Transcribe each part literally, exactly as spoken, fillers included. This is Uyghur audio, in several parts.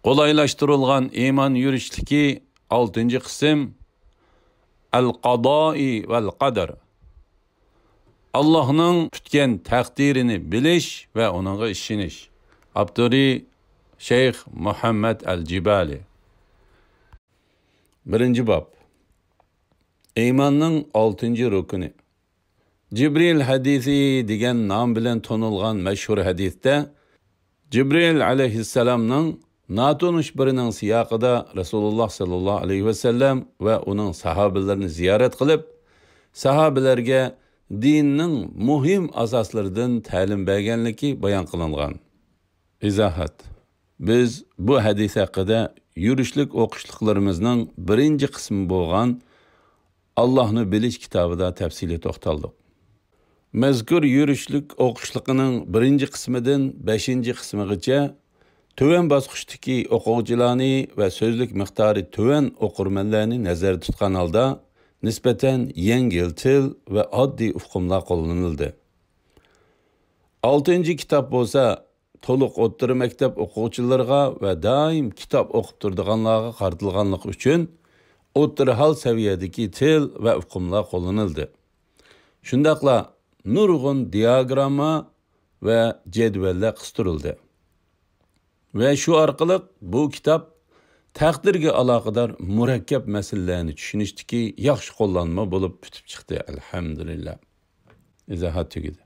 قولايلاشتۇرۇلغان ئىمان يۈرۈشلۈكى ئالتىنچى قىسىم، ئەل-قازائى ۋەل-قەدەر. ئاللاھنىڭ پۈتكەن تەقدىرىنى بىلىش ۋە ئۇنىڭغا ئىشىنىش. ئاپتورى شەيخ مۇھەممەد ئەل-جىبالى. بىرىنچى باب. ئىماننىڭ ئالتىنچى رۇكنى. جىبرىل ھەدىسى دېگەن نام بىلەن تونۇلغان مەشھۇر ھەدىستە، جىبرىل ئەلەيھىسسالامنىڭ ناتونۇش بىرىنىڭ سىياقىدا رەسۇلۇللاھ ساللاللاھۇ ئەلەيھى ۋەسەللەم ۋە ئۇنىڭ ساھابىلىرىنى زىيارەت قىلىپ، ساھابىلەرگە دىننىڭ مۇھىم ئاساسلىرىدىن تەلىم بەرگەنلىكى بايان قىلىنغان. ئىزاھات. بىز بۇ ھەدىس ھەققىدە يۈرۈشلۈك ئوقۇشلۇقلىرىمىزنىڭ بىرىنچى قىسمى بولغان ئاللاھنى بىلىش كىتابىدا تەپسىلىي توختالدۇق. مەزكۇر يۈرۈشلۈك ئوقۇشلۇقىنىڭ بىرىنچى قىسمىدىن بەشىنچى قىسمىغىچە تۆۋەن باسقۇچتىكى ئوقۇغۇچىلارنى ۋە سۆزلۈك مىقدارى تۆۋەن ئوقۇرمەنلەرنى نەزەردە تۇتقان ھالدا نىسبەتەن يەڭگىل تىل ۋە ئاددىي ئۇقۇملار قوللىنىلدى. ئالتىنچى كىتاب بولسا تولۇق ئوتتۇرا مەكتەپ ئوقۇغۇچىلىرىغا ۋە دائىم كىتاب ئوقۇپ تۇرىدىغانلارغا قارىتىلغانلىقى ئۈچۈن ئوتتۇرا ھال سەۋىيەدىكى تىل ۋە ئۇقۇملار قوللىنىلدى. شۇنداقلا نۇرغۇن دىئاگرامما ۋە جەدۋەللەر قىستۇرۇلدى. ۋە شۇ ئارقىلىق بۇ كىتاب تەقدىرگە ئالاقىدار مۇرەككەپ مەسىلىلەرنى چۈشىنىشتىكى ياخشى قوللانما بولۇپ پۈتۈپ چىقتى. ئەلھەمدۇلىللا. ئىزاھات تۈگىدى.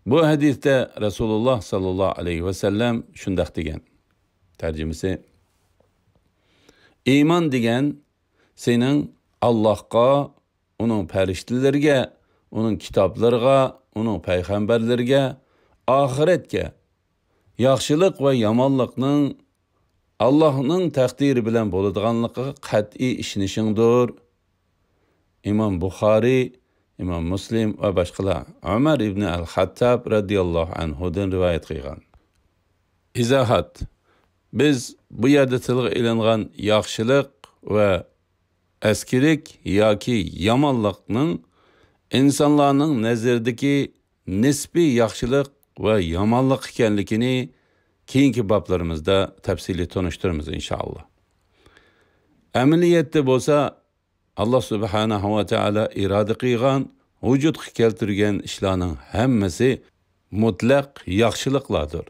بۇ ھەدىستە رەسۇلۇللاھ ساللاللاھۇ ئەلەيھى ۋەسەللەم شۇنداق دېگەن. تەرجىمىسى، ئىمان دېگەن سېنىڭ ئاللاھقا، ئۇنىڭ پەرىشتىلىرىگە، ئۇنىڭ كىتابلىرىغا، ئۇنىڭ پەيغەمبەرلىرىگە، ئاخىرەتكە، ياخشىلىق ۋە يامانلىقنىڭ ئاللاھنىڭ تەقدىرى بىلەن بولىدىغانلىقىغا قەتئىي ئىشىنىشىڭدۇر. ئىمام بۇخارىي، ئىمام مۇسلىم ۋە باشقىلار ئۆمەر ئىبنى ئەل-خەتتاب رەزىياللاھۇ ئەنھۇدىن رىۋايەت قىلغان. ئىزاھات. بىز بۇ يەردە تىلغا ئېلىنغان ياخشىلىق ۋە ئەسكىلىك ياكى يامانلىقنىڭ ئىنسانلارنىڭ نەزىرىدىكى نىسپىي ياخشىلىق ۋە يامانلىق ئىكەنلىكىنى كېيىنكى بابلىرىمىزدا تەپسىلىي تونۇشتۇرىمىز، ئىنشائاللا. ئەمەلىيەتتە بولسا، ئاللا سۇبھانەھۇ ۋە تائالا ئىرادە قىلغان، ۋۇجۇدقا كەلتۈرگەن ئىشلارنىڭ ھەممىسى مۇتلەق ياخشىلىقلاردۇر.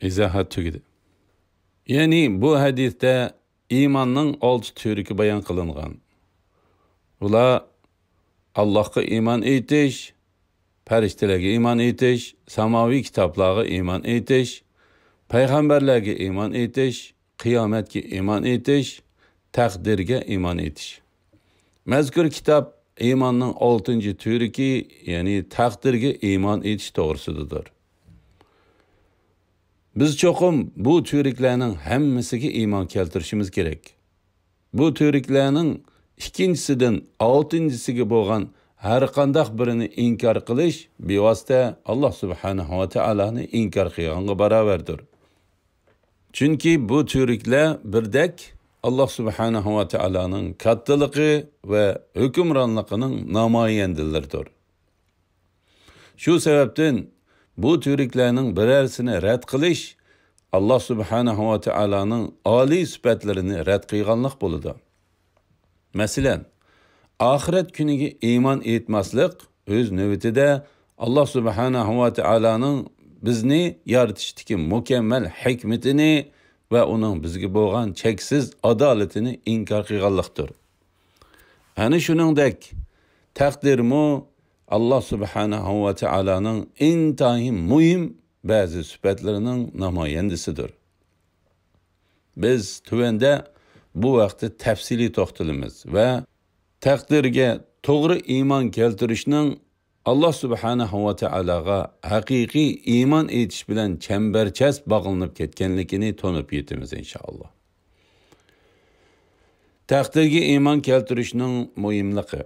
ئىزاھات تۈگىدى. يەنى بۇ ھەدىستە ئىماننىڭ ئالتە تۈۋرۈكى بايان قىلىنغان. بۇلار ئاللاھقا ئىمان ئېيتىش، پەرىشتىلەرگە ئىمان ئېيتىش، ساماۋىي كىتابلارغا ئىمان ئېيتىش، پەيغەمبەرلەرگە ئىمان ئېيتىش، قىيامەتكە ئىمان ئېيتىش، تەقدىرگە ئىمان ئېيتىش. مەزكۇر كىتاب ئىماننىڭ ئالتىنچى تۈۋرۈكى، يەنى تەقدىرگە ئىمان ئېيتىش توغرىسىدىدۇر. بىز چوقۇم بۇ تۈۋرۈكلەرنىڭ ھەممىسىگە ئىمان كەلتۈرۈشىمىز كېرەك. بۇ تۈۋرۈكلەرنىڭ ئىككىنچىسىدىن ئالتىنچىسىگە بولغان ھەرقانداق بىرىنى ئىنكار قىلىش بىۋاسىتە ئاللا سۇبھانەھۇ ۋە تائالانى ئىنكار قىلغانغا باراۋەردۇر. چۈنكى بۇ تۈۋرۈكلەر بىردەك ئاللا سۇبھانەھۇ ۋە تائالانىڭ كاتتىلىقى ۋە ھۆكۈمرانلىقىنىڭ نامايەندىلىرىدۇر. شۇ سەۋەبتىن بۇ تۈۋرۈكلەرنىڭ بىرەرسىنى رەت قىلىش ئاللا سۇبھانەھۇ ۋە تائالانىڭ ئالىي سۈپەتلىرىنى رەت قىلغانلىق بولىدۇ. مەسىلەن، ئاخىرەت كۈنىگە ئىمان ئېيتماسلىق ئۆز نۆۋىتىدە ئاللا سۇبھانەھۇ ۋە تائالانىڭ بىزنى يارىتىشتىكى مۇكەممەل ھېكمىتىنى ۋە ئۇنىڭ بىزگە بولغان چەكسىز ئادالىتىنى ئىنكار قىلغانلىقتۇر. ئەنە شۇنىڭدەك، تەقدىرمۇ ئاللا سۇبھانەھۇ ۋە تائالانىڭ ئىنتايىن مۇھىم بەزى سۈپەتلىرىنىڭ نامايەندىسىدۇر. بىز تۆۋەندە بۇ ھەقتە تەپسىلىي توختىلىمىز ۋە تەقدىرگە توغرا ئىمان كەلتۈرۈشنىڭ ئاللا سۇبھانەھۇ ۋە تائالاغا ھەقىقىي ئىمان ئېيتىش بىلەن چەمبەرچاس باغلىنىپ كەتكەنلىكىنى تونۇپ يېتىمىز، ئىنشائاللا. تەقدىرگە ئىمان كەلتۈرۈشنىڭ مۇھىملىقى.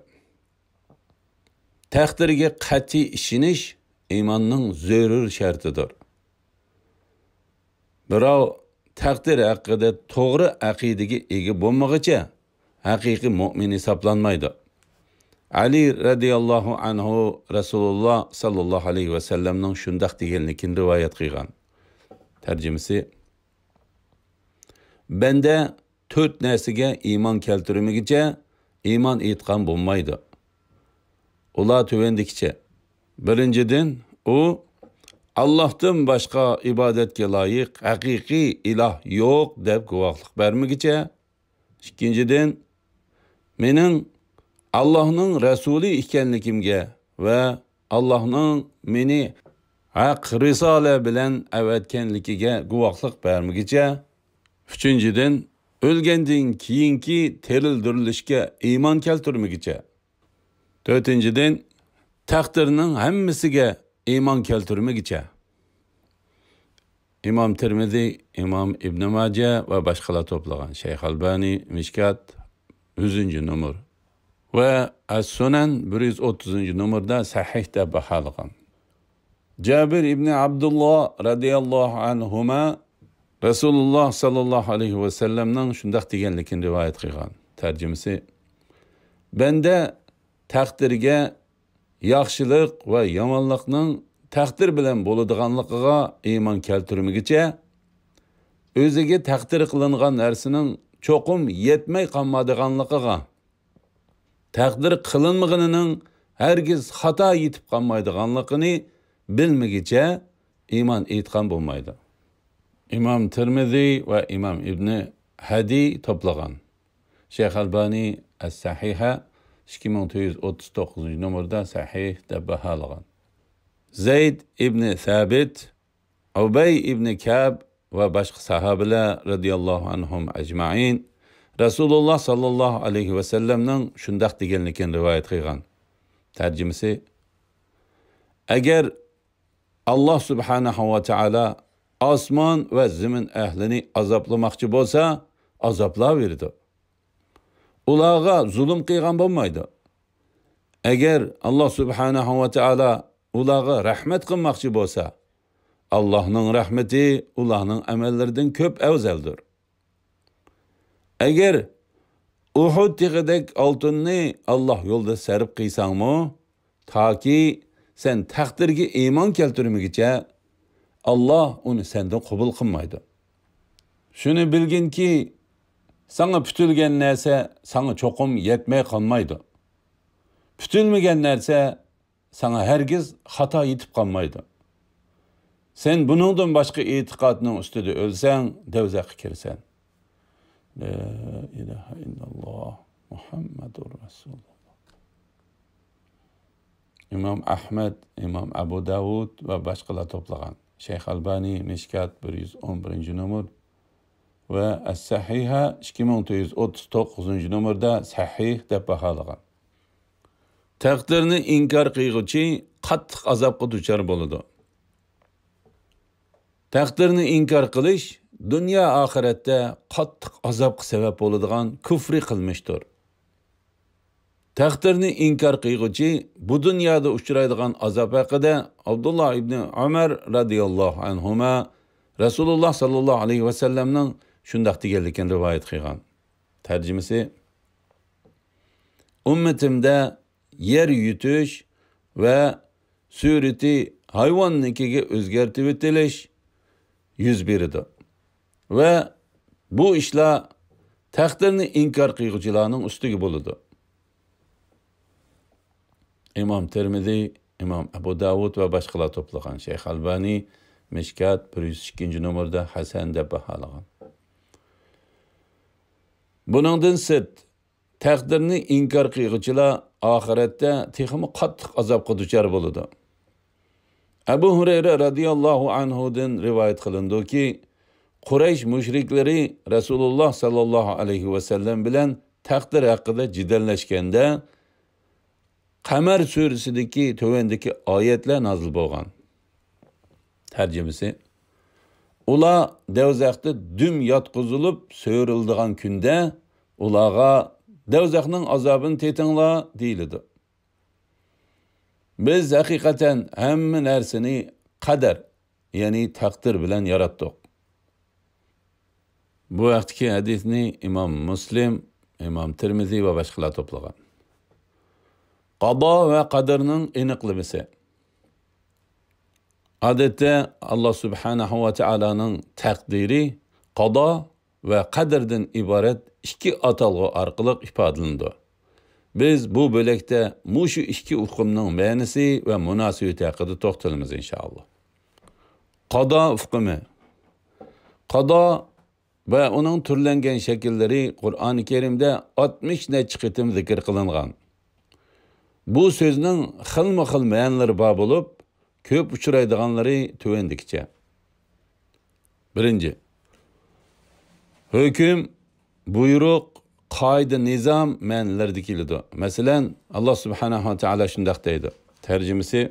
تەقدىرگە قەتئىي ئىشىنىش ئىماننىڭ زۆرۈر شەرتىدۇر. بىراۋ تەقدىر ھەققىدە توغرا ئەقىدىگە ئىگە بولمىغۇچە، ھەقىقىي مۆمىن ھېسابلانمايدۇ. ئەلى رەزىياللاھۇ ئەنھۇ رەسۇلۇللا ساللاللاھۇ ئەلەيھى ۋەسەللەمنىڭ شۇنداق دېگەنلىكىنى رىۋايەت قىلغان. تەرجىمىسى، بەندە تۆت نەرسىگە ئىمان كەلتۈرمىگىچە ئىمان ئېيتقان بولمايدۇ. ئۇلار تۆۋەندىكىچە. بىرىنچىدىن، ئۇ ئاللاھتىن باشقا ئىبادەتكە لايىق ھەقىقىي ئىلاھ يوق دەپ گۇۋاھلىق بەرمىگىچە. ئىككىنچىدىن، مېنىڭ ئاللاھنىڭ رەسۇلى ئىكەنلىكىمگە ۋە ئاللاھنىڭ مېنى ھەق رىسالە بىلەن ئەۋەتكەنلىكىگە گۇۋاھلىق بەرمىگىچە. ئۈچىنچىدىن، ئۆلگەندىن كېيىنكى تىرىلدۈرۈلۈشكە ئىمان كەلتۈرمىگىچە. تۆتىنچىدىن، تەقدىرنىڭ ھەممىسىگە ئىمان كەلتۈرمىگىچە. ئىمام تىرمىزى، ئىمام ئىبنى ماجە ۋە باشقىلار توپلىغان. شەيخ ئەلبانى، مىشكات، يۈزىنچى نومۇر، ۋە ئەس-سۇنەن، بىر يۈز ئوتتۇزىنچى نومۇردا سەھىھ دەپ باھالىغان. جابىر ئىبنى ئابدۇللا رەزىياللاھۇ ئەنھۇما رەسۇلۇللا ساللاللاھۇ ئەلەيھى ۋەسەللەمنىڭ شۇنداق دېگەنلىكىنى رىۋايەت قىلغان. تەرجىمىسى: بەندە تەقدىرگە، ياخشىلىق ۋە يامانلىقنىڭ تەقدىر بىلەن بولىدىغانلىقىغا ئىمان كەلتۈرمىگىچە، ئۆزىگە تەقدىر قىلىنغان نەرسىنىڭ چوقۇم يەتمەي قالمايدىغانلىقىغا، تەقدىر قىلىنمىغىنىنىڭ ھەرگىز خاتا يېتىپ قالمايدىغانلىقىنى بىلمىگىچە ئىمان ئېيتقان بولمايدۇ. ئىمام تىرمىزى ۋە ئىمام ئىبنى ھەدى توپلىغان. شەيخ ئەلبانى ئەس-سەھىھە ئىككى مىڭ تۆت يۈز ئوتتۇز توققۇزىنچى نومۇردا سەھىھ دەپ باھالىغان. زەيد ئىبنى سابىت، ئۇبەي ئىبنى كەب ۋە باشقا ساھابىلەر رەزىياللاھۇ ئەنھۇم ئەجمەئىن رەسۇلۇللا ساللاللاھۇ ئەلەيھى ۋەسەللەمنىڭ شۇنداق دېگەنلىكىنى رىۋايەت قىلغان. تەرجىمىسى: ئەگەر ئاللا سۇبھانەھۇ ۋە تائالا ئاسمان ۋە زېمىن ئەھلىنى ئازابلىماقچى بولسا، ئازابلاۋېرىدۇ. ئۇلارغا زۇلۇم قىلغان بولمايدۇ. ئەگەر ئاللا سۇبھانەھۇ ۋە تائالا ئۇلارغا رەھمەت قىلماقچى بولسا، ئاللانىڭ رەھمىتى ئۇلارنىڭ ئەمەللىرىدىن كۆپ ئەۋزەلدۇر. ئەگەر ئۇھۇد تېغىدەك ئالتۇننى ئاللا يولىدا سەرپ قىلساڭمۇ، تاكى سەن تەقدىرگە ئىمان كەلتۈرمىگۈچە، ئاللا ئۇنى سەندىن قوبۇل قىلمايدۇ. شۇنى بىلگىنكى، ساڭا پۈتۈلگەن نەرسە ساڭا چوقۇم يەتمەي قالمايدۇ. پۈتۈلمىگەن نەرسە ساڭا ھەرگىز خاتا يېتىپ قالمايدۇ. سەن بۇنىڭدىن باشقا ئېتىقادنىڭ ئۈستىدە ئۆلسەڭ، دوزاخقا كىرىسەن. لا ئىلاھە ئىللاللا، مۇھەممەدۇر رەسۇلۇللا. ئىمام ئەھمەد، ئىمام ئەبۇ داۋۇد ۋە باشقىلار توپلىغان. شەيخ ئەلبانى، مىشكات، بىر يۈز ئون بىرىنچى نومۇر، ۋە ئەس-سەھىھە ئىككى مىڭ تۆت يۈز ئوتتۇز توققۇزىنچى نومۇردا سەھىھ دەپ باھالىغان. تەقدىرنى ئىنكار قىلغۇچى قاتتىق ئازابقا دۇچار بولىدۇ. تەقدىرنى ئىنكار قىلىش دۇنيا ئاخىرەتتە قاتتىق ئازابقا سەۋەب بولىدىغان كۇفرىي قىلمىشتۇر. تەقدىرنى ئىنكار قىلغۇچى بۇ دۇنيادا ئۇچرايدىغان ئازاب ھەققىدە ئابدۇللا ئىبنى ئۆمەر رەزىياللاھۇ ئەنھۇما رەسۇلۇللا ساللاللاھۇ ئەلەيھى ۋەسەللەمنىڭ شۇنداق دېگەنلىكىنى رىۋايەت قىلغان. تەرجىمىسى: ئۈممىتىمدە يەر يۇتۇش ۋە سۈرىتى ھايۋاننىڭكىگە ئۆزگەرتىۋېتىلىش يۈز بېرىدۇ ۋە بۇ ئىشلار تەقدىرنى ئىنكار قىلغۇچىلارنىڭ ئۈستىگە بولىدۇ. ئىمام تىرمىزى، ئىمام ئەبۇ داۋۇد ۋە باشقىلار توپلىغان. شەيخ ئەلبانى، مىشكات، بىر يۈز ئىككىنچى نومۇردا ھەسەن دەپ باھالىغان. بۇنىڭدىن سىرت، تەقدىرنى ئىنكار قىلغۇچىلار ئاخىرەتتە تېخىمۇ قاتتىق ئازابقا دۇچار بولىدۇ. ئەبۇ ھۇرەيرە رەزىياللاھۇ ئەنھۇدىن رىۋايەت قىلىنىدۇكى، قۇرەيش مۇشرىكلىرى رەسۇلۇللا ساللاللاھۇ ئەلەيھى ۋەسەللەم بىلەن تەقدىر ھەققىدە جېدەللەشكەندە، قەمەر سۈرىسىدىكى تۆۋەندىكى ئايەتلەر نازىل بولغان. تەرجىمىسى: ئۇلار دوزاختا دۈم ياتقۇزۇلۇپ سۆرىلىدىغان كۈندە ئۇلارغا، دوزاخنىڭ ئازابىنى تېتىڭلار، دېيىلىدۇ. بىز ھەقىقەتەن ھەممە نەرسىنى قەدەر، يەنى تەقدىر بىلەن ياراتتۇق. بۇ ھەقتىكى ھەدىسنى ئىمام مۇسلىم، ئىمام تىرمىزى ۋە باشقىلار توپلىغان. قازا ۋە قەدەرنىڭ ئېنىقلىمىسى. ئادەتتە ئاللا سۇبھانەھۇ ۋە تائالانىڭ تەقدىرى، قازا، ۋە قەدىردىن ئىبارەت ئىككى ئاتالغۇ ئارقىلىق ئىپادىلىنىدۇ. بىز بۇ بۆلەكتە مۇشۇ ئىككى ئۇقۇمنىڭ مەنىسى ۋە مۇناسىۋىتى ھەققىدە توختىلىمىز، ئىنشائاللا. قادا ئۇقۇمى. قادا ۋە ئۇنىڭ تۈرلەنگەن شەكىللىرى قۇرئانى كەرىمدە ئاتمىش نەچچە قېتىم زىكىر قىلىنغان. بۇ سۆزنىڭ خىلمۇ خىل مەنىلىرى بار بولۇپ، كۆپ ئۇچرايدىغانلىرى تۆۋەندىكىچە. بىرىنچى، ھۆكۈم، بۇيرۇق، قائىدە، نىزام مەنىلىرىدە كېلىدۇ. مەسىلەن، ئاللا سۇبھانەھۇ ۋە تائالا شۇنداق دەيدۇ. تەرجىمىسى،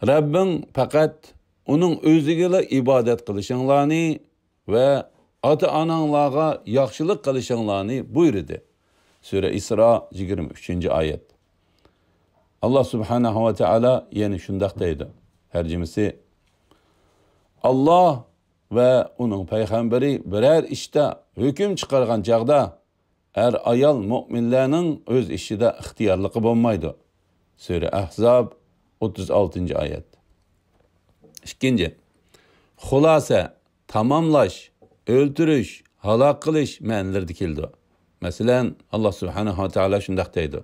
رەببىڭ پەقەت ئۇنىڭ ئۆزىگىلا ئىبادەت قىلىشىڭلارنى ۋە ئاتا-ئاناڭلارغا ياخشىلىق قىلىشىڭلارنى بۇيرۇدى. سۈرە ئىسرا، يىگىرمە ئۈچىنچى ئايەت. ئاللا سۇبھانەھۇ ۋە تائالا يەنە شۇنداق دەيدۇ. تەرجىمىسى، ئاللا ۋە ئۇنىڭ پەيغەمبىرى بىرەر ئىشتا ھۆكۈم چىقارغان چاغدا، ئەر-ئايال مۆمىنلەرنىڭ ئۆز ئىشىدا ئىختىيارلىقى بولمايدۇ. سۈرە ئەھزاب، ئوتتۇز ئالتىنچى ئايەت. ئىككىنچى، خۇلاسە، تاماملاش، ئۆلتۈرۈش، ھالاك قىلىش مەنىلىرىدە كېلىدۇ. مەسىلەن، ئاللا سۇبھانەھۇ ۋە تائالا شۇنداق دەيدۇ.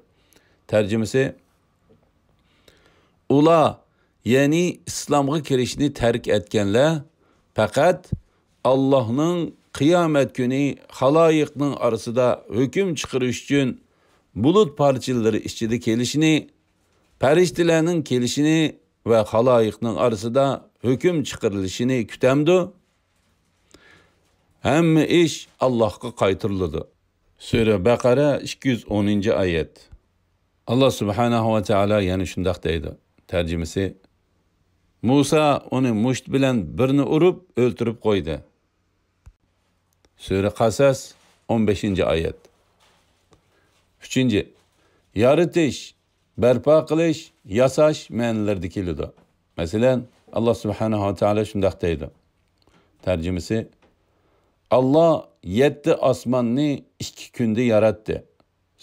تەرجىمىسى، ئۇلار، يەنى ئىسلامغا كىرىشنى تەرك ئەتكەنلەر پەقەت ئاللانىڭ قىيامەت كۈنى خالايىقنىڭ ئارىسىدا ھۆكۈم چىقىرىش ئۈچۈن بۇلۇت پارچىلىرى ئىچىدە كېلىشىنى، پەرىشتىلەرنىڭ كېلىشىنى ۋە خالايىقنىڭ ئارىسىدا ھۆكۈم چىقىرىلىشىنى كۈتەمدۇ؟ ھەممە ئىش ئاللاھقا قايتۇرۇلىدۇ. سۈرە بەقەرە، ئىككى يۈز ئونىنچى ئايەت. ئاللا سۇبھانەھۇ ۋە تائالا يەنە شۇنداق دەيدۇ. تەرجىمىسى، مۇسا ئۇنى مۇشت بىلەن بىرنى ئۇرۇپ ئۆلتۈرۈپ قويدى. سۈرە قەسەس، ئون بەشىنچى ئايەت. ئۈچىنچى، يارىتىش، بەرپا قىلىش، ياساش مەنىلىرىدە كېلىدۇ. مەسىلەن، ئاللا سۇبھانەھۇ ۋە تائالا شۇنداق دەيدۇ. تەرجىمىسى، ئاللا يەتتە ئاسماننى ئىككى كۈندە ياراتتى.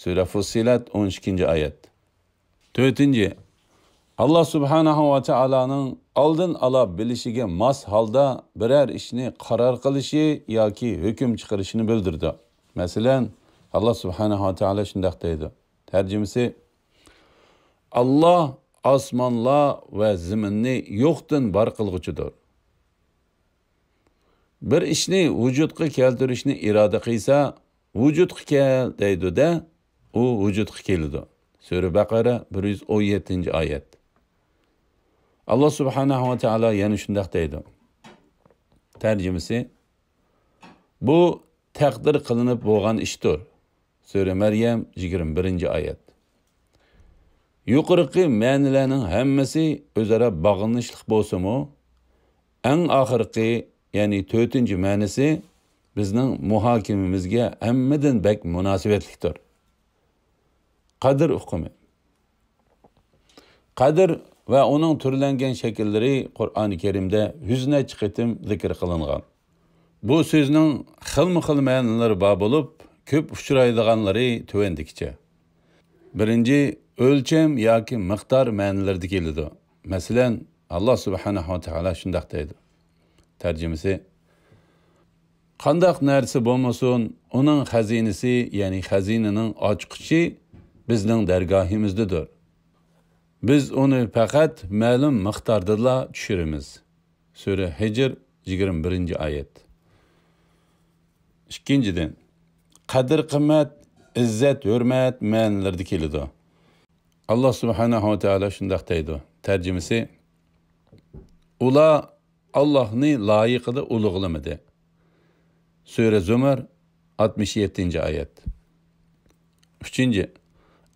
سۈرە فۇسسىلەت، ئون ئىككىنچى ئايەت. تۆتىنچى، ئاللا سۇبھانەھۇ ۋە تائالانىڭ ئالدىن ئالا بىلىشىگە ماس ھالدا بىرەر ئىشنى قارار قىلىشى ياكى ھۆكۈم چىقىرىشىنى بىلدۈرىدۇ. مەسىلەن، ئاللا سۇبھانەھۇ ۋە تائالا شۇنداق دەيدۇ. تەرجىمىسى، ئاللا ئاسمانلار ۋە زېمىننى يوقتىن بار قىلغۇچىدۇر. بىر ئىشنى ۋۇجۇدقا كەلتۈرۈشنى ئىرادە قىلسا، ۋۇجۇدقا كەل دەيدۇ-دە، ئۇ ۋۇجۇدقا كېلىدۇ. سۈرە بەقەرە، بىر يۈز ئون يەتتىنچى ئايەت. ئاللا سۇبھانەھۇ ۋە تائالا يەنە شۇنداق دەيدۇ. تەرجىمىسى، بۇ تەقدىر قىلىنىپ بولغان ئىشتۇر. سۈرە مەريەم، يىگىرمە بىرىنچى ئايەت. يۇقىرىقى مەنىلەرنىڭ ھەممىسى ئۆزئارا باغلىنىشلىق بولسىمۇ، ئەڭ ئاخىرقى، يەنى تۆتىنچى مەنىسى بىزنىڭ مۇھاكىمىمىزگە ھەممىدىن بەك مۇناسىۋەتلىكتۇر. قەدىر ئۇقۇمى. قەدىر ۋە ئۇنىڭ تۈرلەنگەن شەكىللىرى قۇرئانى كەرىمدە يۈز نەچچە قېتىم زىكىر قىلىنغان. بۇ سۆزنىڭ خىلمۇ خىل مەنىلىرى بار بولۇپ، كۆپ ئۇچرايدىغانلىرى تۆۋەندىكىچە. بىرىنچى، ئۆلچەم ياكى مىقدار مەنىلىرىدە كېلىدۇ. مەسىلەن، ئاللا سۇبھانەھۇ ۋە تائالا شۇنداق دەيدۇ. تەرجىمىسى، قانداق نەرسە بولمىسۇن، ئۇنىڭ خەزىنىسى، يەنى خەزىنىنىڭ ئاچقۇچى بىزنىڭ دەرگاھىمىزدىدۇر. بىز ئۇنى پەقەت مەلۇم مىقداردىلا چۈشۈرىمىز. سۈرە ھىجر، يىگىرمە بىرىنچى ئايەت. ئىككىنچىدىن، قەدىر-قىممەت، ئىززەت-ھۆرمەت مەنىلىرىدە كېلىدۇ. ئاللا سۇبھانەھۇ ۋە تائالا شۇنداق دەيدۇ. تەرجىمىسى، ئۇلار ئاللاھنى لايىقىدا ئۇلۇغلىمىدى. سۈرە زۇمەر، ئاتمىش يەتتىنچى ئايەت. ئۈچىنچى،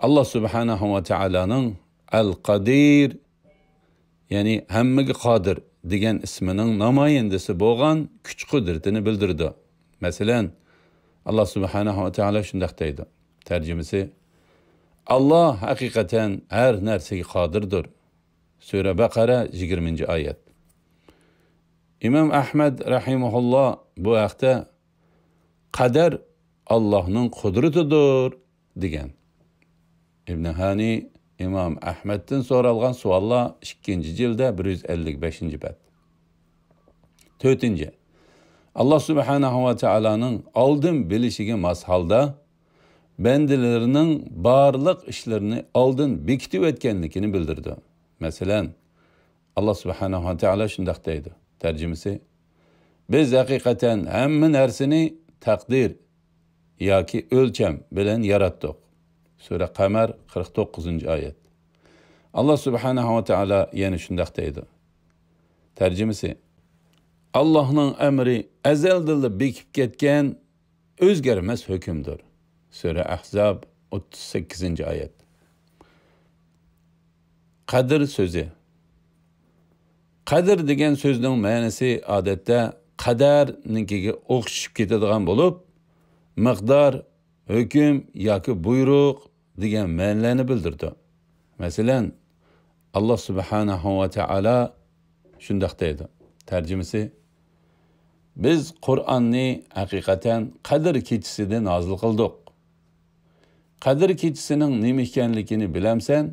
ئاللا سۇبھانەھۇ ۋە تائالانىڭ ئەل قادىر، يەنى ھەممىگە قادىر دېگەن ئىسمىنىڭ نامايەندىسى بولغان كۈچ-قۇدرىتىنى بىلدۈرىدۇ. مەسىلەن، ئاللا سۇبھانەھۇ ۋە تائالا شۇنداق دەيدۇ. تەرجىمىسى، ئاللا ھەقىقەتەن ھەر نەرسىگە قادىردۇر. سۈرە بەقەرە، يىگىرمىنچى ئايەت. ئىمام ئەھمەد رەھىمەھۇللا بۇ ھەقتە، قەدەر ئاللاھنىڭ قۇدرىتىدۇر، دېگەن. ئىبن ھانى ئىمام ئەھمەدتىن سورالغان سوئاللار، ئىككىنچى جىلدە، بىر يۈز ئەللىك بەشىنچى بەت. تۆتىنچى، ئاللا سۇبھانەھۇ ۋە تائالانىڭ ئالدىن بىلىشىگە ماس ھالدا بەندىلىرىنىڭ بارلىق ئىشلىرىنى ئالدىن بېكىتىۋەتكەنلىكىنى بىلدۈرىدۇ. مەسىلەن، ئاللا سۇبھانەھۇ ۋە تائالا شۇنداق دەيدۇ. تەرجىمىسى، بىز ھەقىقەتەن ھەممە نەرسىنى تەقدىر ياكى ئۆلچەم بىلەن ياراتتۇق. سۈرە قەمەر، قىرىق توققۇزىنچى ئايەت. ئاللا سۇبھانەھۇ ۋە تائالا يەنە شۇنداق دەيدۇ. تەرجىمىسى، ئاللانىڭ ئەمرى ئەزەلدىنلا بېكىپ كەتكەن ئۆزگەرمەس ھۆكۈمدۇر. سۈرە ئەھزاب، ئوتتۇز سەككىزىنچى ئايەت. قەدىر سۆزى. قەدىر دېگەن سۆزنىڭ مەنىسى ئادەتتە قەدەرنىڭكىگە ئوخشىشىپ كېتىدىغان بولۇپ، مىقدار، ھۆكۈم ياكى بۇيرۇق دېگەن مەنىلەرنى بىلدۈرىدۇ. مەسىلەن، ئاللا سۇبھانەھۇ ۋە تائالا شۇنداق دەيدۇ. تەرجىمىسى، بىز قۇرئاننى ھەقىقەتەن قەدىر كېچىسىدە نازىل قىلدۇق. قەدىر كېچىسىنىڭ نېمە ئىكەنلىكىنى بىلەمسەن؟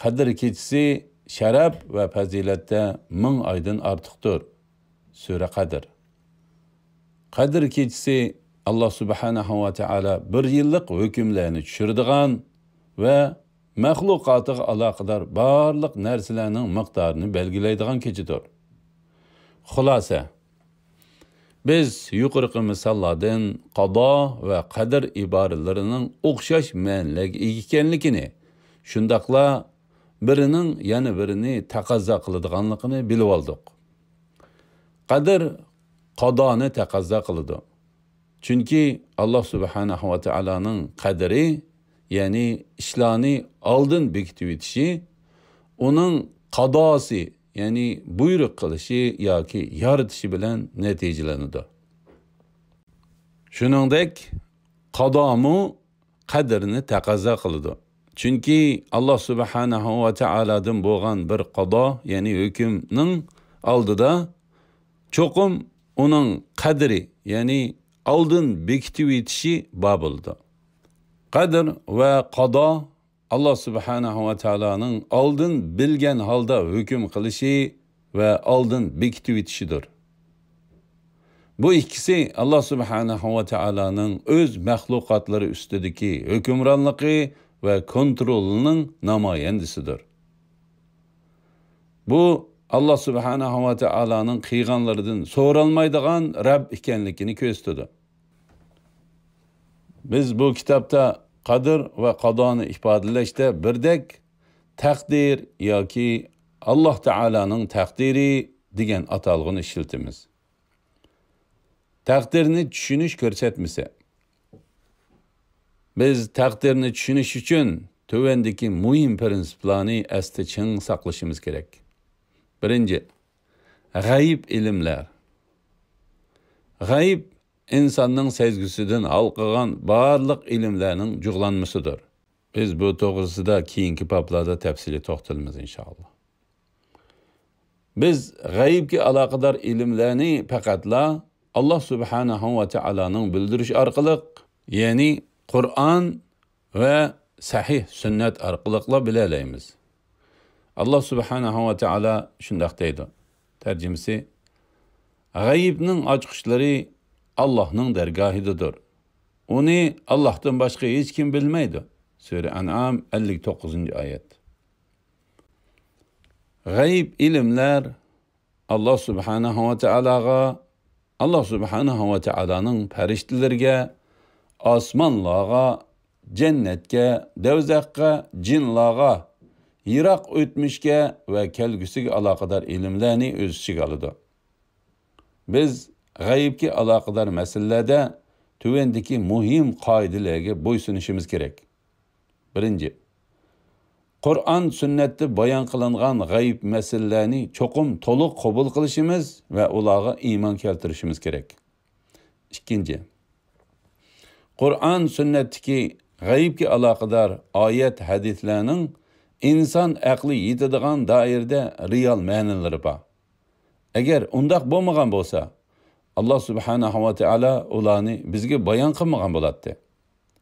قەدىر كېچىسى شەرەپ ۋە پەزىلەتتە مىڭ ئايدىن ئارتۇقتۇر. سۈرە قەدىر. قەدىر كېچىسى ئاللا سۇبھانەھۇ ۋە تائالا بىر يىللىق ھۆكۈملەرنى چۈشۈرىدىغان ۋە مەخلۇقاتىغا ئالاقىدار بارلىق نەرسىلەرنىڭ مىقدارىنى بەلگىلەيدىغان كېچىدۇر. خۇلاسە، بىز يۇقىرىقى مىساللاردىن قازا ۋە قەدىر ئىبارىلىرىنىڭ ئوخشاش مەنىلەرگە ئىگە ئىكەنلىكىنى، شۇنداقلا بىرىنىڭ يەنە بىرىنى تەقەززا قىلىدىغانلىقىنى بىلىۋالدۇق. قەدىر قازانى تەقەززا قىلىدۇ. چۈنكى ئاللا سۇبھانەھۇ ۋە تائالانىڭ قەدىرى، يەنى ئىشلارنى ئالدىن بېكىتىۋېتىشى، ئۇنىڭ قازاسى، يەنى بۇيرۇق قىلىشى ياكى يارىتىشى بىلەن نەتىجىلىنىدۇ. شۇنىڭدەك، قازامۇ قەدىرنى تەقەززا قىلىدۇ. چۈنكى ئاللا سۇبھانەھۇ ۋە تائالادىن بولغان بىر قازا، يەنى ھۆكۈمنىڭ ئالدىدا چوقۇم ئۇنىڭ قەدرى، يەنى ئالدىن بېكىتىۋېتىشى بار بولىدۇ. قەدىر ۋە قازا ئاللا سۇبھانەھۇ ۋە تائالانىڭ ئالدىن بىلگەن ھالدا ھۆكۈم قىلىشى ۋە ئالدىن بېكىتىۋېتىشىدۇر. بۇ ئىككىسى ئاللا سۇبھانەھۇ ۋە تائالانىڭ ئۆز مەخلۇقاتلىرى ئۈستىدىكى ھۆكۈمرانلىقى ۋە كونترولىنىڭ نامايەندىسىدۇر. بۇ ئاللا سۇبھانەھۇ ۋە تائالانىڭ قىلغانلىرىدىن سورالمايدىغان رەب ئىكەنلىكىنى كۆرسىتىدۇ. بىز بۇ كىتابتا قەدىر ۋە قازانى ئىپادىلەشتە بىردەك تەقدىر ياكى ئاللا تائالانىڭ تەقدىرى دېگەن ئاتالغۇنى ئىشلىتىمىز. تەقدىرنى چۈشىنىش كۆرسەتمىسى. بىز تەقدىرنى چۈشىنىش ئۈچۈن تۆۋەندىكى مۇھىم پىرىنسىپلارنى ئەستە چىڭ ساقلىشىمىز كېرەك. بىرىنچى، غەيىب ئىلىملەر. غەيىب ئىنساننىڭ سەزگۈسىدىن ھالقىغان بارلىق ئىلىملەرنىڭ جۇغلانمىسىدۇر. بىز بۇ توغرىسىدا كېيىنكى بابلاردا تەپسىلىي توختىلىمىز، ئىنشائاللا. بىز غەيىبكە ئالاقىدار ئىلىملەرنى پەقەتلا ئاللا سۇبھانەھۇ ۋە تائالانىڭ بىلدۈرۈشى ئارقىلىق، يەنى قۇرئان ۋە سەھىھ سۈننەت ئارقىلىقلا بىلەلەيمىز. ئاللا سۇبھانەھۇ ۋە تائالا شۇنداق دەيدۇ. تەرجىمىسى، غەيىبنىڭ ئاچقۇچلىرى ئاللاھنىڭ دەرگاھىدىدۇر. ئۇنى ئاللاھتىن باشقا ھېچكىم بىلمەيدۇ. سۈرە ئەنئام، ئەللىك توققۇزىنچى ئايەت. غەيىب ئىلىملەر ئاللا سۇبھانەھۇ ۋە تائالاغا، ئاللا سۇبھانەھۇ ۋە تائالانىڭ پەرىشتىلىرىگە، ئاسمانلارغا، جەننەتكە، دەۋزەخكە، جىنلارغا، يىراق ئۆتمۈشكە ۋە كەلگۈسىگە ئالاقىدار ئىلىملەرنى ئۆز ئىچىگە ئالىدۇ. بىز غەيىبكە ئالاقىدار مەسىلىلەردە تۆۋەندىكى مۇھىم قائىدىلەرگە بويسۇنۇشىمىز كېرەك. بىرىنچى، قۇرئان، سۈننەتتە بايان قىلىنغان غەيىب مەسىلىلەرنى چوقۇم تولۇق قوبۇل قىلىشىمىز ۋە ئۇلارغا ئىمان كەلتۈرۈشىمىز كېرەك. ئىككىنچى، قۇرئان، سۈننەتتىكى غەيىبكە ئالاقىدار ئايەت، ھەدىسلەرنىڭ ئىنسان ئەقلى يېتىدىغان دائىرىدە رېئال مەنىلىرى بار. ئەگەر ئۇنداق بولمىغان بولسا، ئاللا سۇبھانەھۇ ۋە تائالا ئۇلارنى بىزگە بايان قىلمىغان بولاتتى.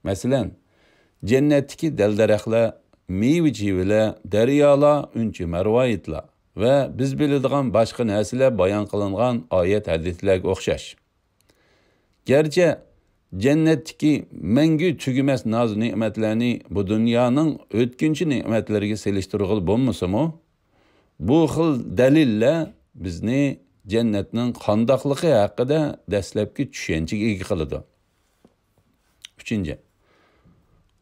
مەسىلەن، جەننەتتىكى دەل-دەرەخلەر، مېۋە-چېۋىلەر، دەريالار، ئۈنچە-مەرۋايىتلار ۋە بىز بىلىدىغان باشقا نەرسىلەر بايان قىلىنغان ئايەت ھەدىسلەرگە ئوخشاش. گەرچە جەننەتتىكى مەڭگۈ تۈگىمەس ناز-نېمەتلەرنى بۇ دۇنيانىڭ ئۆتكۈنچى نېمەتلىرىگە سېلىشتۇرغىلى بولمىسىمۇ، بۇ خىل دەلىللەر بىزنى جەننەتنىڭ قانداقلىقى ھەققىدە دەسلەپكى چۈشەنچىگە ئىگە قىلىدۇ. ئۈچىنچى،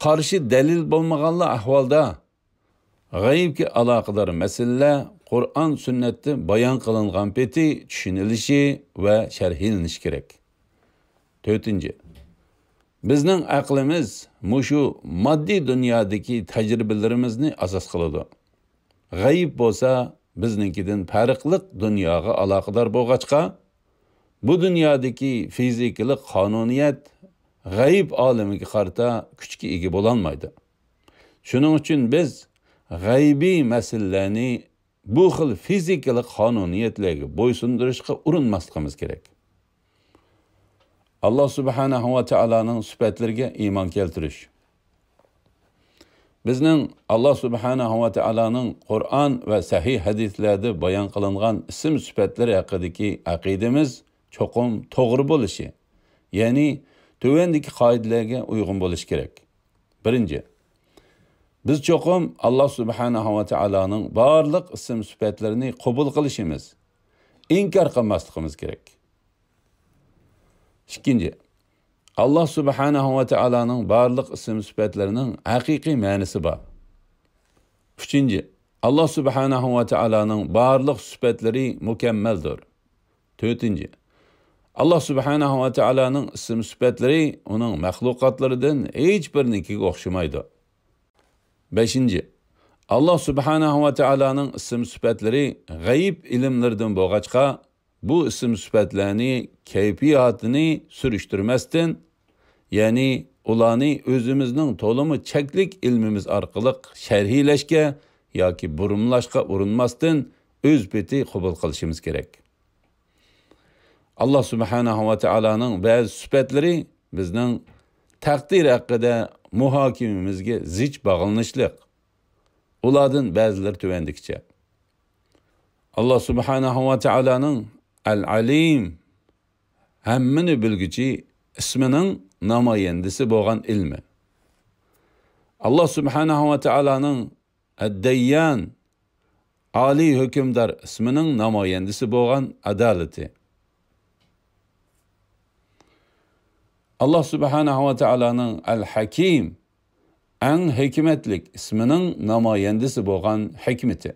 قارشى دەلىل بولمىغانلا ئەھۋالدا غەيىبكە ئالاقىدار مەسىلىلەر قۇرئان سۈننەتتە بايان قىلىنغان پېتى چۈشىنىلىشى ۋە شەرھلىنىشى كېرەك. تۆتىنچى، بىزنىڭ ئەقلىمىز مۇشۇ ماددىي دۇنيادىكى تەجرىبىلىرىمىزنى ئاساس قىلىدۇ. غەيىب بولسا بىزنىڭكىدىن پەرقلىق دۇنياغا ئالاقىدار بولغاچقا، بۇ دۇنيادىكى فىزىكىلىق قانۇنىيەت غەيىب ئالىمىگە قارىتا كۈچكە ئىگە بولالمايدۇ. شۇنىڭ ئۈچۈن بىز غەيبىي مەسىلىلەرنى بۇ خىل فىزىكىلىق قانۇنىيەتلەرگە بويسۇندۇرۇشقا ئۇرۇنماسلىقىمىز كېرەك. ئاللا سۇبھانەھۇ ۋە تائالانىڭ سۈپەتلىرىگە ئىمان كەلتۈرۈش. بىزنىڭ ئاللا سۇبھانەھۇ ۋە تائالانىڭ قۇرئان ۋە سەھىھ ھەدىسلەردە بايان قىلىنغان ئىسىم سۈپەتلىرى ھەققىدىكى ئەقىدىمىز چوقۇم توغرا بولۇشى، يەنى تۆۋەندىكى قائىدىلەرگە ئۇيغۇن بولۇشى كېرەك. بىرىنچى، بىز چوقۇم ئاللا سۇبھانەھۇ ۋە تائالانىڭ بارلىق ئىسىم سۈپەتلىرىنى قوبۇل قىلىشىمىز، ئىنكار قىلماسلىقىمىز كېرەك. ئىككىنچى، ئاللا سۇبھانەھۇ ۋە تائالانىڭ بارلىق ئىسىم سۈپەتلىرىنىڭ ھەقىقىي مەنىسى بار. ئۈچىنچى، ئاللا سۇبھانەھۇ ۋە تائالانىڭ بارلىق سۈپەتلىرى مۇكەممەلدۇر. تۆتىنچى، ئاللا سۇبھانەھۇ ۋە تائالانىڭ ئىسىم سۈپەتلىرى ئۇنىڭ مەخلۇقاتلىرىدىن ھېچ بىرىنىڭكىگە ئوخشىمايدۇ. بەشىنچى، ئاللا سۇبھانەھۇ ۋە تائالانىڭ ئىسىم سۈپەتلىرى غەيىب ئىلىملىرىدىن بولغاچقا، بۇ ئىسىم سۈپەتلەرنى كەيپىياتىنى سۈرۈشتۈرمەستىن، يەنى ئۇلارنى ئۆزىمىزنىڭ تولىمۇ چەكلىك ئىلمىمىز ئارقىلىق شەرھلەشكە ياكى بۇرمىلاشقا ئۇرۇنماستىن، ئۆز پېتى قوبۇل قىلىشىمىز كېرەك. ئاللا سۇبھانەھۇ ۋە تائالانىڭ بەزى سۈپەتلىرى بىزنىڭ تەقدىر ھەققىدە مۇھاكىمىمىزگە زىچ باغلىنىشلىق. ئۇلاردىن بەزىلىرى تۆۋەندىكىچە. ئاللا سۇبھانەھۇ ۋە تائالانىڭ ئەل-ئەلىم، ھەممىنى بىلگۈچى، ئىسمىنىڭ نامايەندىسى بولغان ئىلمى. ئاللا سۇبھانەھۇ ۋە تائالانىڭ ئەد-دەييان، ئالىي ھۆكۈمدار، ئىسمىنىڭ نامايەندىسى بولغان ئادالىتى. ئاللا سۇبھانەھۇ ۋە تائالانىڭ ئەل-ھەكىم، ئەڭ ھېكمەتلىك، ئىسمىنىڭ نامايەندىسى بولغان ھېكمىتى.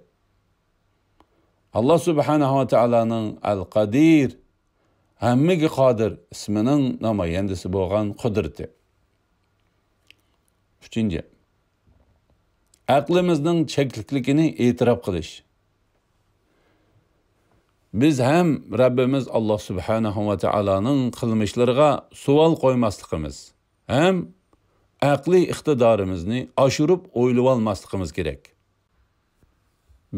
ئاللا سۇبھانەھۇ ۋە تائالانىڭ ئەل-قەدىر، ھەممىگە قادىر، ئىسمىنىڭ نامايەندىسى بولغان قۇدرىتى. ئۈچىنچى، ئەقلىمىزنىڭ چەكلىكلىكىنى ئېتىراپ قىلىش. بىز ھەم رەببىمىز ئاللا سۇبھانەھۇ ۋە تائالانىڭ قىلمىشلىرىغا سوئال قويماسلىقىمىز، ھەم ئەقلىي ئىقتىدارىمىزنى ئاشۇرۇپ ئويلىۋالماسلىقىمىز كېرەك.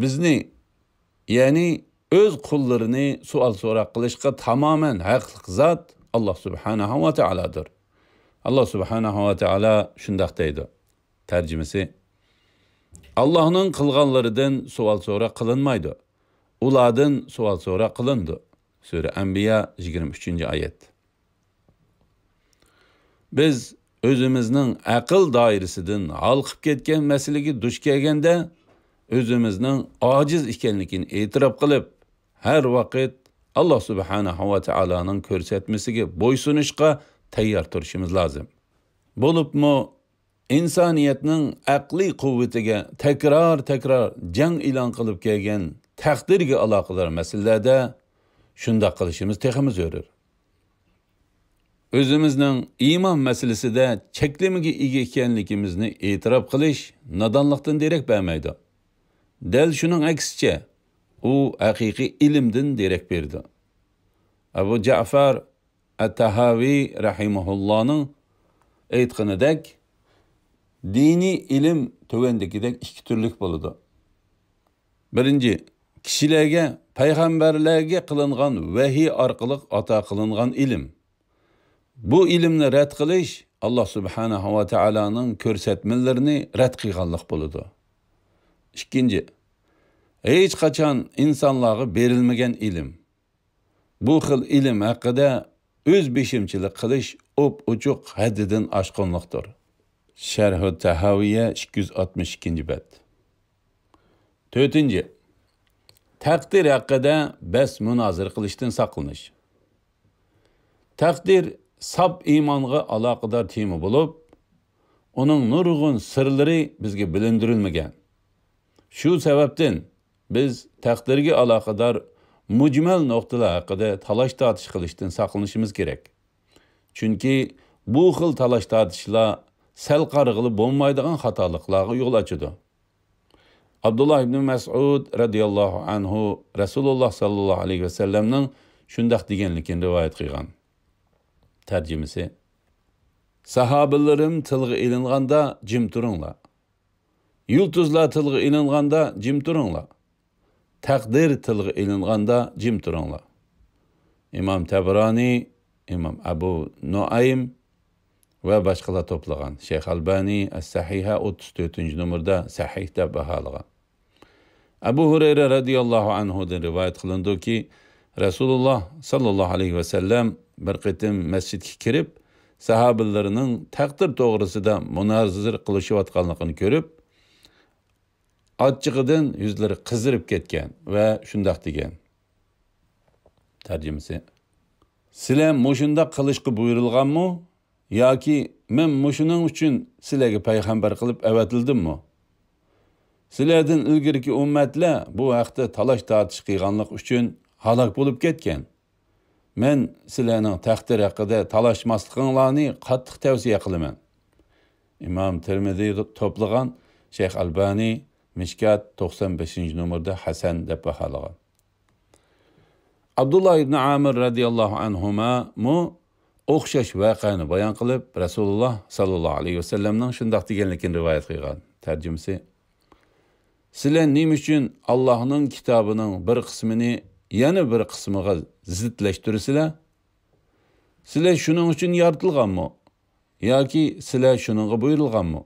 بىزنى، يەنى ئۆز قۇللىرىنى سوئال سوراق قىلىشقا تامامەن ھەقلىق زات ئاللا سۇبھانەھۇ ۋە تائالادۇر. ئاللا سۇبھانەھۇ ۋە تائالا شۇنداق دەيدۇ. تەرجىمىسى، ئاللانىڭ قىلغانلىرىدىن سوئال سوراق قىلىنمايدۇ. ئۇلاردىن سوئال سوراق قىلىنىدۇ. سۈرە ئەنبىيا، يىگىرمە ئۈچىنچى ئايەت. بىز ئۆزىمىزنىڭ ئەقىل دائىرىسىدىن ھالقىپ كەتكەن مەسىلىگە دۇچ كەلگەندە، ئۆزىمىزنىڭ ئاجىز ئىكەنلىكىنى ئېتىراپ قىلىپ، ھەر ۋاقىت ئاللا سۇبھانەھۇ ۋە تائالانىڭ كۆرسەتمىسىگە بويسۇنۇشقا تەييار تۇرۇشىمىز لازىم. بولۇپمۇ ئىنسانىيەتنىڭ ئەقلىي قۇۋۋىتىگە تەكرار-تەكرار جەڭ ئېلان قىلىپ كەلگەن تەقدىرگە ئالاقىدار مەسىلىلەردە شۇنداق قىلىشىمىز تېخىمۇ زۆرۈر. ئۆزىمىزنىڭ ئىمان مەسىلىسىدە چەكلىمىگە ئىگە ئىكەنلىكىمىزنى ئېتىراپ قىلىش نادانلىقتىن دېرەك بەرمەيدۇ. دەل شۇنىڭ ئەكسىچە، ئۇ ھەقىقىي ئىلىمدىن دېرەك بېرىدۇ. ئەبۇ جەئفەر ئەت-تەھاۋى رەھىمەھۇللانىڭ ئېيتقىنىدەك، دىنىي ئىلىم تۆۋەندىكىدەك ئىككى تۈرلۈك بولىدۇ. بىرىنچى، كىشىلەرگە، پەيغەمبەرلەرگە قىلىنغان ۋەھىي ئارقىلىق ئاتا قىلىنغان ئىلىم. بۇ ئىلىمنى رەت قىلىش ئاللا سۇبھانەھۇ ۋە تائالانىڭ كۆرسەتمىلىرىنى رەت قىلغانلىق بولىدۇ. ئىككىنچى، ھېچقاچان ئىنسانلارغا بېرىلمىگەن ئىلىم. بۇ خىل ئىلىم ھەققىدە ئۆز بېشىمچىلىق قىلىش ئوپئوچۇق ھەددىدىن ئاشقۇنلۇقتۇر. شەرھۇ تەھاۋىيە، ئىككى يۈز ئاتمىش ئىككىنچى بەت. تۆتىنچى، تەقدىر ھەققىدە بەس مۇنازىرە قىلىشتىن ساقلىنىش. تەقدىر ساپ ئىمانغا ئالاقىدار تېما بولۇپ، ئۇنىڭ نۇرغۇن سىرلىرى بىزگە بىلىندۈرۈلمىگەن. شۇ سەۋەبتىن بىز تەقدىرگە ئالاقىدار مۈجمەل نۇقتىلار ھەققىدە تالاش-تارتىش قىلىشتىن ساقلىنىشىمىز كېرەك. چۈنكى بۇ خىل تالاش-تارتىشلار سەل قارىغىلى بولمايدىغان خاتالىقلارغا يول ئاچىدۇ. ئابدۇللا ئىبنى مەسئۇد رەزىياللاھۇ ئەنھۇ رەسۇلۇللا ساللاللاھۇ ئەلەيھى ۋەسەللەمنىڭ شۇنداق دېگەنلىكىنى رىۋايەت قىلغان. تەرجىمىسى: ساھابىلىرىم تىلغا ئېلىنغاندا جىم تۇرۇڭلار. يۇلتۇزلار تىلغا ئېلىنغاندا جىم تۇرۇڭلار. تەقدىر تىلغا ئېلىنغاندا جىم تۇرۇڭلار. ئىمام تەبرانى، ئىمام ئەبۇ نۇئەيم ۋە باشقىلار توپلىغان. شەيخ ئەلبانى ئەس-سەھىھە ئوتتۇز تۆتىنچى نومۇردا سەھىھ دەپ باھالىغان. ئەبۇ ھۇرەيرە رەزىياللاھۇ ئەنھۇدىن رىۋايەت قىلىنىدۇكى، رەسۇلۇللا ساللاللاھۇ ئەلەيھى ۋەسەللەم بىر قېتىم مەسچىتكە كىرىپ، ساھابىلىرىنىڭ تەقدىر توغرىسىدا مۇنازىرە قىلىشىۋاتقانلىقىنى كۆرۈپ، ئاچچىقىدىن يۈزلىرى قىزىرىپ كەتكەن ۋە شۇنداق دېگەن. تەرجىمىسى: سىلەر مۇشۇنداق قىلىشقا بۇيرۇلغانمۇ؟ ياكى مەن مۇشۇنىڭ ئۈچۈن سىلەرگە پەيغەمبەر قىلىپ ئەۋەتىلدىممۇ؟ سىلەردىن ئىلگىرىكى ئۈممەتلەر بۇ ھەقتە تالاش-تارتىش قىلغانلىق ئۈچۈن ھالاك بولۇپ كەتكەن. مەن سىلەرنىڭ تەقدىر ھەققىدە تالاشماسلىقىڭلارنى قاتتىق تەۋسىيە قىلىمەن. ئىمام تىرمىزى توپلىغان، شەيخ ئەلبانى مىشكات توقسان بەشىنچى نومۇردا ھەسەن دەپ باھالىغان. ئابدۇللا ئىبنى ئامىر رەزىياللاھۇ ئەنھۇمامۇ ئوخشاش ۋەقەنى بايان قىلىپ، رەسۇلۇللا ساللاللاھۇ ئەلەيھى ۋەسەللەمنىڭ شۇنداق دېگەنلىكىنى رىۋايەت قىلغان. تەرجىمىسى: سىلەر نېمە ئۈچۈن ئاللاھنىڭ كىتابىنىڭ بىر قىسمىنى يەنە بىر قىسمىغا زىتلەشتۈرىسىلەر؟ سىلەر شۇنىڭ ئۈچۈن يارىتىلغانمۇ؟ ياكى سىلەر شۇنىڭغا بۇيرۇلغانمۇ؟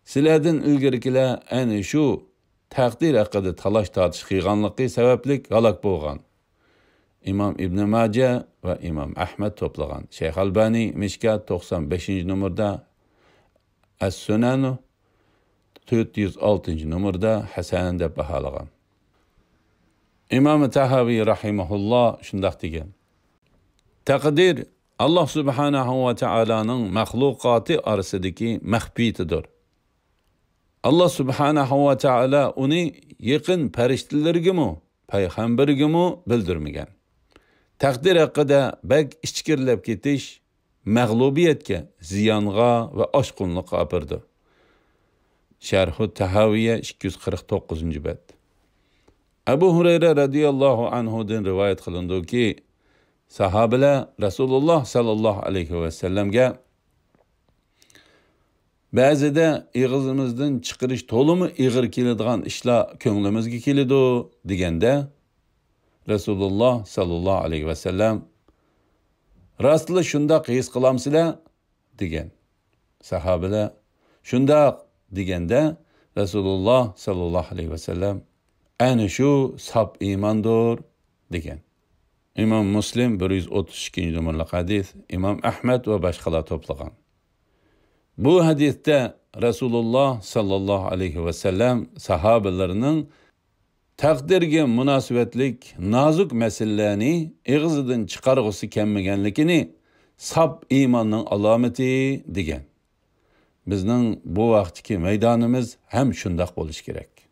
سىلەردىن ئىلگىرىكىلەر ئەنە شۇ تەقدىر ھەققىدە تالاش-تارتىش قىلغانلىقى سەۋەبلىك ھالاك بولغان. ئىمام ئىبنى ماجە ۋە ئىمام ئەھمەد توپلىغان. شەيخ ئەلبانى مىشكات توقسان بەشىنچى نومۇردا، ئەس-سۇنەنۇ تۆت يۈز ئالتىنچى نومۇردا ھەسەن دەپ باھالىغان. ئىمام تەھاۋى رەھىمەھۇللا شۇنداق دېگەن: تەقدىر ئاللا سۇبھانەھۇ ۋە تائالانىڭ مەخلۇقاتى ئارىسىدىكى مەخپىيىتىدۇر. ئاللا سۇبھانەھۇ ۋە تائالا ئۇنى يېقىن پەرىشتىلىرىگىمۇ، پەيغەمبىرىگىمۇ بىلدۈرمىگەن. تەقدىر ھەققىدە بەك ئىچكىرىلەپ كېتىش مەغلۇبىيەتكە، زىيانغا ۋە ئاشقۇنلۇققا ئاپىرىدۇ. شەرھۇ تەھاۋىيە، ئىككى يۈز قىرىق توققۇزىنچى بەت. ئەبۇ ھۇرەيرە رەزىياللاھۇ ئەنھۇدىن رىۋايەت قىلىنىدۇكى، ساھابىلەر رەسۇلۇللا ساللاللاھۇ ئەلەيھى ۋەسەللەمگە، بەزىدە ئېغىزىمىزدىن چىقىرىش تولىمۇ ئېغىر كېلىدىغان ئىشلار كۆڭلىمىزگە كېلىدۇ، دېگەندە، رەسۇلۇللا ساللاللاھۇ ئەلەيھى ۋەسەللەم، راستلا شۇنداق ھېس قىلامسىلەر؟ دېگەن. ساھابىلەر، شۇنداق، دېگەندە، رەسۇلۇللا ساللاللاھۇ ئەلەيھى ۋەسەللەم، ئەنە شۇ ساپ ئىماندۇر، دېگەن. ئىمام مۇسلىم بىر يۈز ئوتتۇز ئىككىنچى نومۇرلۇق ھەدىس، ئىمام ئەھمەد ۋە باشقىلار توپلىغان. بۇ ھەدىستە رەسۇلۇللا ساللاللاھۇ ئەلەيھى ۋەسەللەم ساھابىلىرىنىڭ تەقدىرگە مۇناسىۋەتلىك نازۇك مەسىلىلەرنى ئېغىزىدىن چىقارغۇسى كەلمىگەنلىكىنى ساپ ئىماننىڭ ئالامىتى، دېگەن. بىزنىڭ بۇ ۋاقىتتىكى مەيدانىمىز ھەم شۇنداق بولۇشى كېرەك.